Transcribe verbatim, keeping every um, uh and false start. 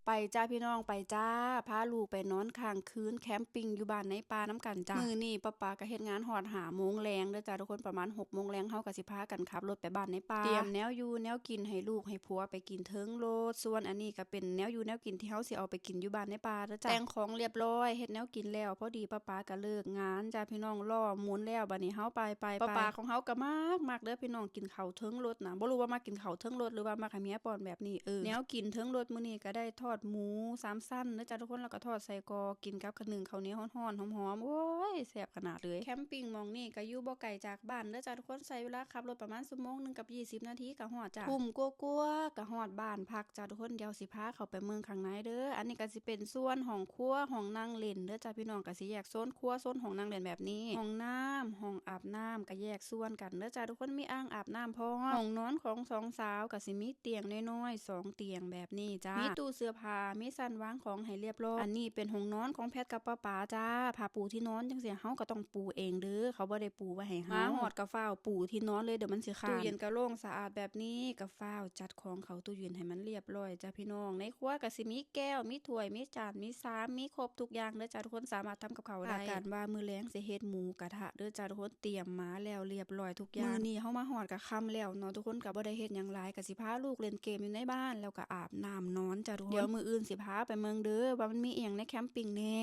ไปจ้าพี่น้อง ไปจ้า พาลูกไปนอนค้างคืนแคมปิ้งอยู่บ้านในป่านำกันจ้า มื้อนี้ป๊าป๊าก็เฮ็ดงานฮอดห้าโมงแลงเด้อจ้าทุกคน ประมาณหกโมงแลง เฮาก็สิพากันขับรถไปบ้านในป่า เตรียมแนวอยู่แนวกินให้ลูกให้ผัวไปกินเทิงรถ ส่วนอันนี้ก็เป็นแนวอยู่แนวกินที่เฮาสิเอาไปกินอยู่บ้านในป่าเด้อจ้า แต่งของเรียบร้อย เฮ็ดแนวกินแล้ว พอดีป๊าป๊าก็เลิกงานจ้าพี่น้อง ล้อหมุนแล้ว บัดนี้เฮาไปไปไป ป๊าป๊าของเฮาก็มักมักเด้อพี่น้อง กินข้าวเทิงรถนะ บ่รู้ว่ามักกินข้าวเทิงรถ หรือว่ามักให้เมียป้อนแบบนี้ เออ แนวกินเทิงรถมื้อนี้ก็ได้ทอดหมูสามชั้นเด้อจ้าทุกคน แล้วก็ทอดไส้กรอก กินกับข้าวนึ่งข้าวเหนียวฮ้อนๆ หอมๆ โอ้ย แซ่บขนาดเลย แคมปิ้งหม่องนี้ก็อยู่บ่ไกลจากบ้านเด้อจ้าทุกคน ใช้เวลาขับรถประมาณชั่วโมงหนึ่งกับยี่สิบนาทีก็ฮอดจ้า ทุ่มกว่าๆ ก็ฮอดบ้านพักจ้าทุกคน เดี๋ยวสิพาเข้าไปเบิ่งข้างในเด้อ อันนี้ก็สิเป็นส่วนห้องครัว ห้องนั่งเล่นเด้อจ้าพี่น้อง ก็สิแยกโซนครัว โซนห้องนั่งเล่นแบบนี้ ห้องน้ำ ห้องอาบน้ำก็แยกส่วนกันเด้อจ้าทุกคน มีอ่างอาบน้ำพร้อม ห้องนอนของสองสาวก็สิมีเตียงน้อยๆ สองเตียงแบบนี้จ้า มีตู้เสื้อผ้า มีชั้นวางของให้เรียบร้อย อันนี้เป็นห้องนอนของแพทกับป๊าป๊าจ้า ผ้าปูที่นอนจั่งซี้ เฮาก็ต้องปูเองเด้อ เขาบ่ได้ปูไว้ให้เฮา มาฮอดก็ฟ้าวปูที่นอนเลย เดี๋ยวมันสิค้าง ตู้เย็นก็โล่งสะอาดแบบนี้ ก็ฟ้าวจัดของเข้าตู้เย็นให้มันเรียบร้อยจ้าพี่น้อง ในครัวก็สิมีแก้ว มีถ้วย มีจาน มีชาม มีครบทุกอย่างเด้อจ้าทุกคน สามารถทำกับข้าวได้ คาดการณ์ว่ามื้อแลงสิเฮ็ดหมูกระทะเด้อจ้าทุกคน เตรียมมาแล้วเรียบร้อยทุกอย่าง มื้อนี้เฮามาฮอดก็ค่ำแล้วเนาะทุกคน ก็บ่ได้เฮ็ดหยังหลาย ก็สิพาลูกเล่นเกมอยู่ในบ้าน แล้วก็อาบน้ำนอนจ้าทุกคน เดี๋ยวมื้ออื่นสิพาไปเบิ่งเด้อ ว่ามันมีอิหยังในแคมปิ้งแหน่